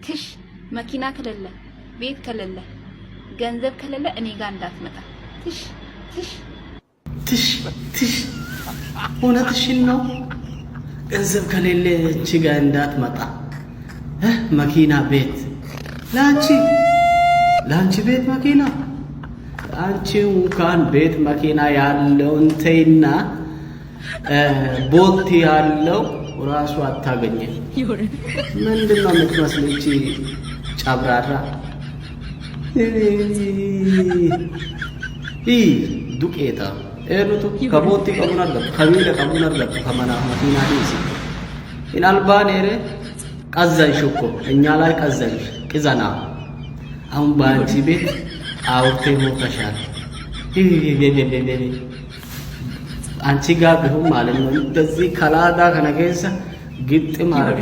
ትሽ። መኪና ከሌለ፣ ቤት ከሌለ፣ ገንዘብ ከሌለ እኔ ጋር እንዳትመጣ። ትሽ ትሽ። ትሽ ትሽ፣ እውነትሽን ነው። ገንዘብ ከሌለ አንቺ ጋር እንዳትመጣ። መኪና፣ ቤት ለአንቺ ቤት መኪና፣ አንቺ እንኳን ቤት መኪና ያለውን ተይና ቦቲ ያለው ራሱ አታገኝም። ምንድን ነው የምትመስል እቺ ጨብራራ? ዱቄታ eenyutu ka boottii qabuun argattu, ka miila qabuun argattu, ka manaaf makiinaa dhiisi. Hin albaaneere ቀዘንሽ እኮ እኛ ላይ ቀዘንሽ፣ ቅዘና። አሁን በአንቺ ቤት አውርቴ ሞተሻል። አንቺ ጋር ቢሆን ማለት ነው እንደዚህ ከላዳ ከነገሰ ግጥም አረግ።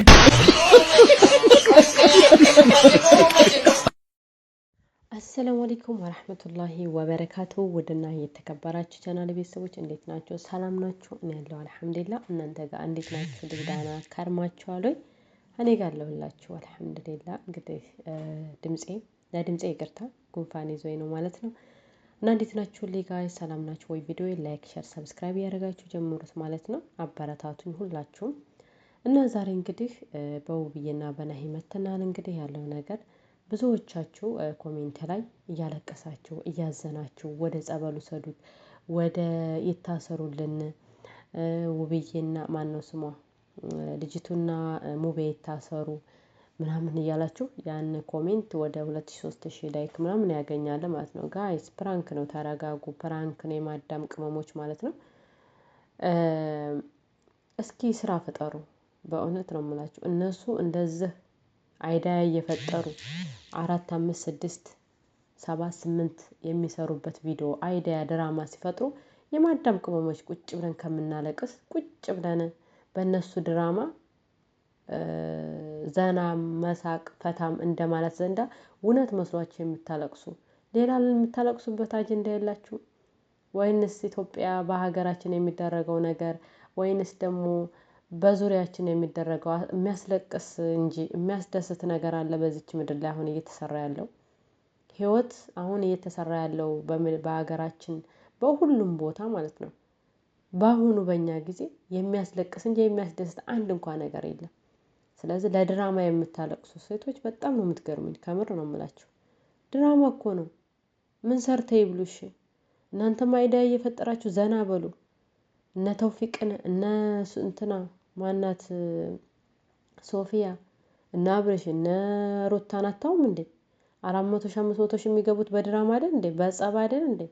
አሰላሙ አለይኩም ወረህመቱላሂ ወበረካቱ። ውድና የተከበራችሁ ቻናል ቤተሰቦች እንዴት ናቸው? ሰላም ናችሁ? እኔ ያለው አልሐምዱሊላህ። እናንተ ጋር እንዴት ናችሁ? ደህና ከርማችኋል ወይ? እኔ ጋር አለሁላችሁ አልሐምዱሊላህ። እንግዲህ ድምፄ ለድምፄ ይቅርታ ጉንፋን ይዞኝ ነው ማለት ነው። እና እንዴት ናችሁ? ሊጋይ ሰላም ናችሁ ወይ? ቪዲዮ like፣ share፣ subscribe እያደረጋችሁ ጀምሩት ማለት ነው። አበረታቱኝ ሁላችሁም። እና ዛሬ እንግዲህ በውብዬና በናሂ መተናል። እንግዲህ ያለው ነገር ብዙዎቻችሁ comment ላይ እያለቀሳችሁ እያዘናችሁ ወደ ጸበሉ ሰዱት፣ ወደ ይታሰሩልን፣ ውብዬና ማነው ስሟ ልጅቱና ሙቤ ይታሰሩ ምናምን እያላችሁ ያን comment ወደ 2000 3000 like ምናምን ያገኛል ማለት ነው። Guys፣ prank ነው፣ ተረጋጉ። Prank ነው የማዳም ቅመሞች ማለት ነው። እስኪ ስራ ፍጠሩ። በእውነት ነው የምላችሁ እነሱ እንደዚህ idea እየፈጠሩ አራት፣ አምስት፣ ስድስት፣ ሰባት፣ ስምንት የሚሰሩበት ቪዲዮ idea ድራማ ሲፈጥሩ የማዳም ቅመሞች ቁጭ ብለን ከምናለቅስ ቁጭ ብለን በእነሱ ድራማ ዘና መሳቅ ፈታም እንደማለት ዘንዳ እውነት መስሏችሁ የምታለቅሱ ሌላ የምታለቅሱበት አጀንዳ የላችሁ ወይንስ ኢትዮጵያ በሀገራችን የሚደረገው ነገር ወይንስ ደግሞ በዙሪያችን የሚደረገው የሚያስለቅስ እንጂ የሚያስደስት ነገር አለ በዚች ምድር ላይ አሁን እየተሰራ ያለው ህይወት፣ አሁን እየተሰራ ያለው በሀገራችን በሁሉም ቦታ ማለት ነው። በአሁኑ በእኛ ጊዜ የሚያስለቅስ እንጂ የሚያስደስት አንድ እንኳን ነገር የለም። ስለዚህ ለድራማ የምታለቅሱ ሴቶች በጣም ነው የምትገርሙኝ። ከምር ነው የምላችሁ። ድራማ እኮ ነው። ምን ሰርተ ይብሉሽ? እናንተም idea እየፈጠራችሁ ዘና በሉ። እነ ተውፊቅን እነ እንትና ማናት ሶፊያ እነ አብርሽ እነ ሩታን አታውም እንዴ? 400,000 500,000 የሚገቡት በድራማ አይደል እንዴ? በጸብ አይደል እንዴ?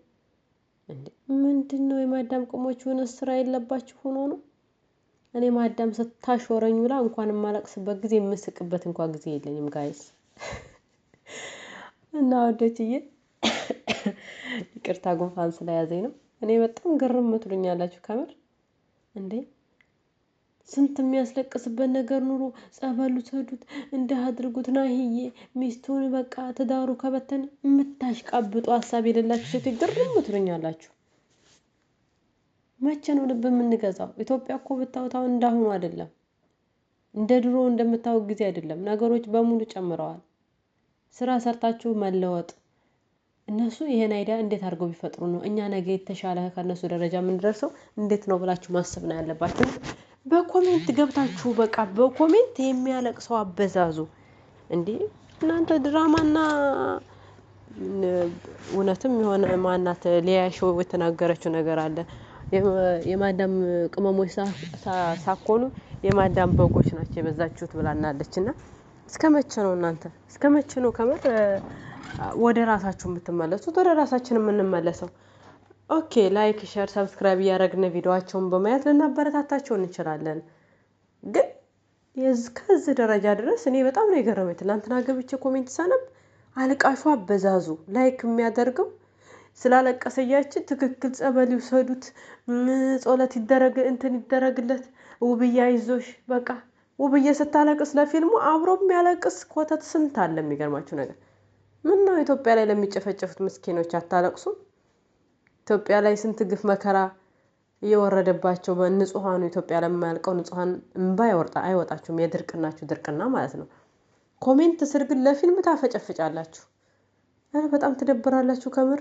እንዴ ምንድን ነው የማዳም ቅሞች ሆነ ስራ የለባችሁ ሆኖ ነው። እኔ ማዳም ስታሾረኝ ብላ እንኳን የማለቅስበት ጊዜ የምስቅበት እንኳን ጊዜ የለኝም guys። እና ወደችዬ ይቅርታ ጉንፋን ስለያዘኝ ነው። እኔ በጣም ግርም ትሉኛላችሁ ከምር እንዴ። ስንት የሚያስለቅስበት ነገር ኑሮ ጸበሉ ሰዱት እንዲህ አድርጉት ናሂዬ ሚስቱን በቃ ትዳሩ ከበተን የምታሽቃብጡ ሀሳብ የሌላችሁ ሴቶች ግርም ትሉኛላችሁ። መቼ ነው ልብ የምንገዛው? ኢትዮጵያ እኮ ብታዩት አሁን እንዳሁኑ አይደለም፣ እንደ ድሮ እንደምታዩት ጊዜ አይደለም። ነገሮች በሙሉ ጨምረዋል። ስራ ሰርታችሁ መለወጥ። እነሱ ይሄን idea እንዴት አድርገው ቢፈጥሩ ነው እኛ ነገ የተሻለ ከእነሱ ደረጃ የምንደርሰው እንዴት ነው ብላችሁ ማሰብ ነው ያለባችሁ። በ comment ገብታችሁ በቃ በ comment የሚያለቅሰው አበዛዙ እንዴ እናንተ። ድራማና እውነትም የሆነ ማናት ሊያሾ የተናገረችው ነገር አለ። የማዳም ቅመሞች ሳኮኑ የማዳም በጎች ናቸው የበዛችሁት ብላናለች። እና እስከ መቼ ነው እናንተ እስከ መቼ ነው ከምር ወደ ራሳችሁ የምትመለሱት? ወደ ራሳችን የምንመለሰው? Okay፣ like፣ share፣ subscribe እያደረግን ቪዲዮዋቸውን በማየት ልናበረታታቸው እንችላለን። ግን ከዚህ ደረጃ ድረስ እኔ በጣም ነው የገረመኝ። ትናንትና ገብቼ comment ሳነብ አልቃሹ አበዛዙ like የሚያደርገው ስላለቀሰያችን ትክክል ጸበል ይውሰዱት፣ ጸሎት ይደረግ፣ እንትን ይደረግለት፣ ውብዬ አይዞሽ በቃ ውብዬ ስታለቅስ ለፊልሙ አብሮ የሚያለቅስ ኮተት ስንት አለ። የሚገርማችሁ ነገር ምን ነው ኢትዮጵያ ላይ ለሚጨፈጨፉት ምስኪኖች አታለቅሱም? ኢትዮጵያ ላይ ስንት ግፍ መከራ እየወረደባቸው በንጹሐኑ ኢትዮጵያ ለማያልቀው ንጹሐን እንባ አይወጣችሁም። የድርቅናችሁ ድርቅና ማለት ነው። Comment ስር ግን ለፊልም ታፈጨፍጫላችሁ። ኧረ በጣም ትደብራላችሁ። ከምር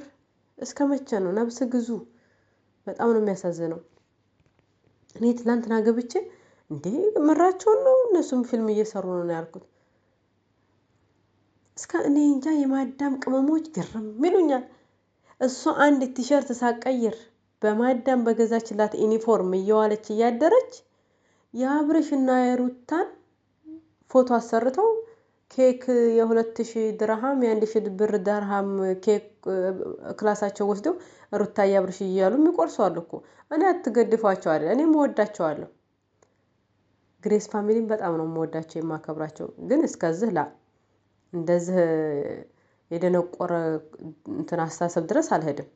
እስከ መቼ ነው? ነብስ ግዙ። በጣም ነው የሚያሳዝነው። እኔ ትላንትና ገብቼ እንዴ ምራቸውን ነው እነሱም ፊልም እየሰሩ ነው ያልኩት። እስከ እኔ እንጃ የማዳም ቅመሞች ግርም ይሉኛል። እሷ አንድ ቲሸርት ሳቀይር በማዳም በገዛችላት ዩኒፎርም እየዋለች እያደረች የአብርሽና የሩታን ፎቶ አሰርተው ኬክ የ2000 ድርሃም የ1000 ብር ድርሃም ኬክ ክላሳቸው ወስደው ሩታ አብርሽ እያሉ የሚቆርሱ አሉ እኮ። እኔ አትገድፏቸው አይደል፣ እኔም እወዳቸዋለሁ። ግሬስ ፋሚሊን በጣም ነው የምወዳቸው የማከብራቸው። ግን እስከዚህ ላ እንደዚህ የደነቆረ እንትን አስተሳሰብ ድረስ አልሄድም።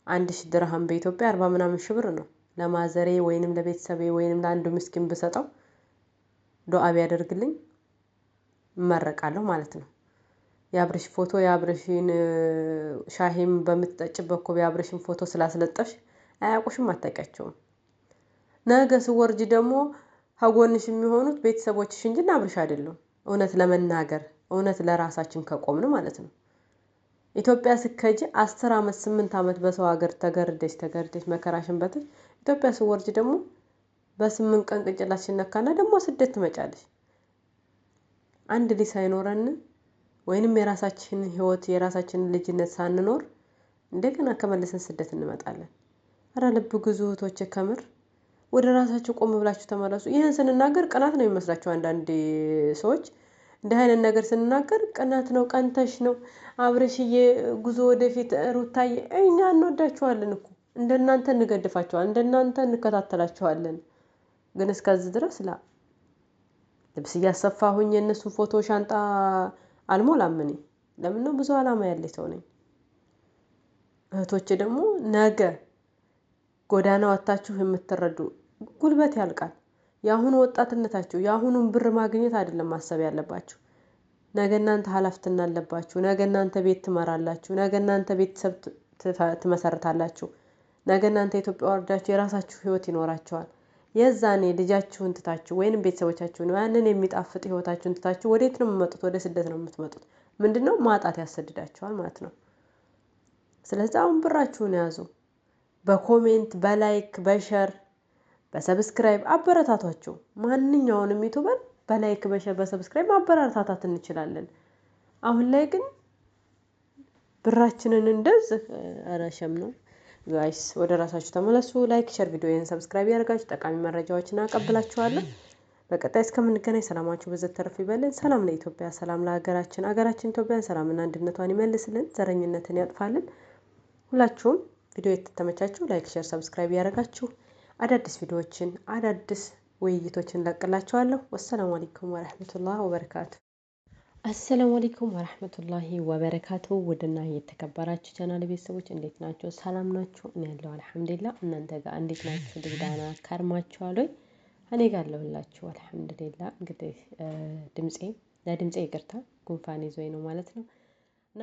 1000 ድርሃም በኢትዮጵያ 40 ምናምን ሺህ ብር ነው። ለማዘሬ ወይንም ለቤተሰቤ ወይንም ለአንዱ ምስኪን ብሰጠው ዱአ ቢያደርግልኝ እመረቃለሁ ማለት ነው። የአብርሽ ፎቶ የአብርሽን ሻሂም በምትጠጭበት እኮ የአብርሽን ፎቶ ስላስለጠፍሽ አያውቁሽም፣ አታውቂያቸውም። ነገ ስወርጅ ደግሞ ከጎንሽ የሚሆኑት ቤተሰቦችሽ እንጂ አብርሽ አይደሉም። እውነት ለመናገር እውነት ለራሳችን ከቆምን ማለት ነው። ኢትዮጵያ ስከጂ 10 ዓመት 8 ዓመት በሰው ሀገር ተገርደሽ ተገርደሽ መከራሽን በተሽ ኢትዮጵያ ስወርጅ ደግሞ በ8 ቀን ቅንጭላትሽን ነካና ደግሞ ስደት ትመጫለሽ። አንድ ልጅ ሳይኖረን ወይንም የራሳችንን ህይወት የራሳችንን ልጅነት ሳንኖር እንደገና ከመለሰን ስደት እንመጣለን። አረ ልብ ግዙ እህቶቼ፣ ከምር ወደ ራሳችሁ ቆም ብላችሁ ተመለሱ። ይህን ስንናገር ቅናት ነው የሚመስላቸው አንዳንድ ሰዎች። እንዲህ አይነት ነገር ስንናገር ቅናት ነው፣ ቀንተሽ ነው አብርሽዬ፣ ጉዞ ወደፊት፣ ሩታዬ። እኛ እንወዳችኋለን እኮ እንደናንተ እንገድፋችኋለን፣ እንደናንተ እንከታተላችኋለን። ግን እስከዚህ ድረስ ላ ልብስ እያሰፋሁኝ የእነሱን ፎቶ ሻንጣ አልሞላም። እኔ ለምን ነው ብዙ አላማ ያለኝ ሰው ነኝ። እህቶቼ ደግሞ ነገ ጎዳና ወጥታችሁ የምትረዱ ጉልበት ያልቃል። የአሁኑ ወጣትነታችሁ የአሁኑን ብር ማግኘት አይደለም ማሰብ ያለባችሁ። ነገ እናንተ ኃላፊነት አለባችሁ። ነገ እናንተ ቤት ትመራላችሁ። ነገ እናንተ ቤተሰብ ትመሰርታላችሁ። ነገ እናንተ ኢትዮጵያ ወርዳችሁ የራሳችሁ ህይወት ይኖራችኋል። የዛኔ ልጃችሁን ትታችሁ ወይንም ቤተሰቦቻችሁን ያንን የሚጣፍጥ ህይወታችሁን ትታችሁ ወዴት ነው የምትመጡት? ወደ ስደት ነው የምትመጡት። ምንድነው ማጣት ያሰድዳችኋል ማለት ነው። ስለዚህ አሁን ብራችሁን ያዙ። በ comment፣ በ like፣ በ share፣ በ subscribe አበረታቷቸው። ማንኛውንም YouTuber በ like፣ በ share፣ በ subscribe ማበረታታት እንችላለን። አሁን ላይ ግን ብራችንን እንደዚህ ረሸም ነው። Guys ወደ ራሳችሁ ተመለሱ። Like፣ share፣ ቪዲዮዬን subscribe ያደርጋችሁ ጠቃሚ መረጃዎችን አቀብላችኋለሁ። በቀጣይ እስከምንገናኝ ሰላማችሁ ብዝት ተርፍ ይበልን። ሰላም ለኢትዮጵያ፣ ሰላም ለሀገራችን። ሀገራችን ኢትዮጵያን ሰላምና አንድነቷን ይመልስልን፣ ዘረኝነትን ያጥፋልን። ሁላችሁም ቪዲዮ የተተመቻችሁ like፣ share፣ subscribe ያደርጋችሁ አዳዲስ ቪዲዮዎችን አዳዲስ ውይይቶችን ለቅላችኋለሁ። والسلام عليكم ورحمة الله وبركاته። السلام عليكم ورحمة الله وبركاته። ውድና የተከበራችሁ ቻናል ቤተሰቦች እንዴት ናቸው? ሰላም ናችሁ? እኔ ያለው አልሐምዱሊላህ። እናንተ ጋር እንዴት ናችሁ? ድግዳና ከርማችኋል ወይ? እኔ ጋር አለሁላችሁ አልሐምዱሊላህ። እንግዲህ ድምጼ ለድምጼ ይቅርታ ጉንፋን ይዞኝ ነው ማለት ነው እና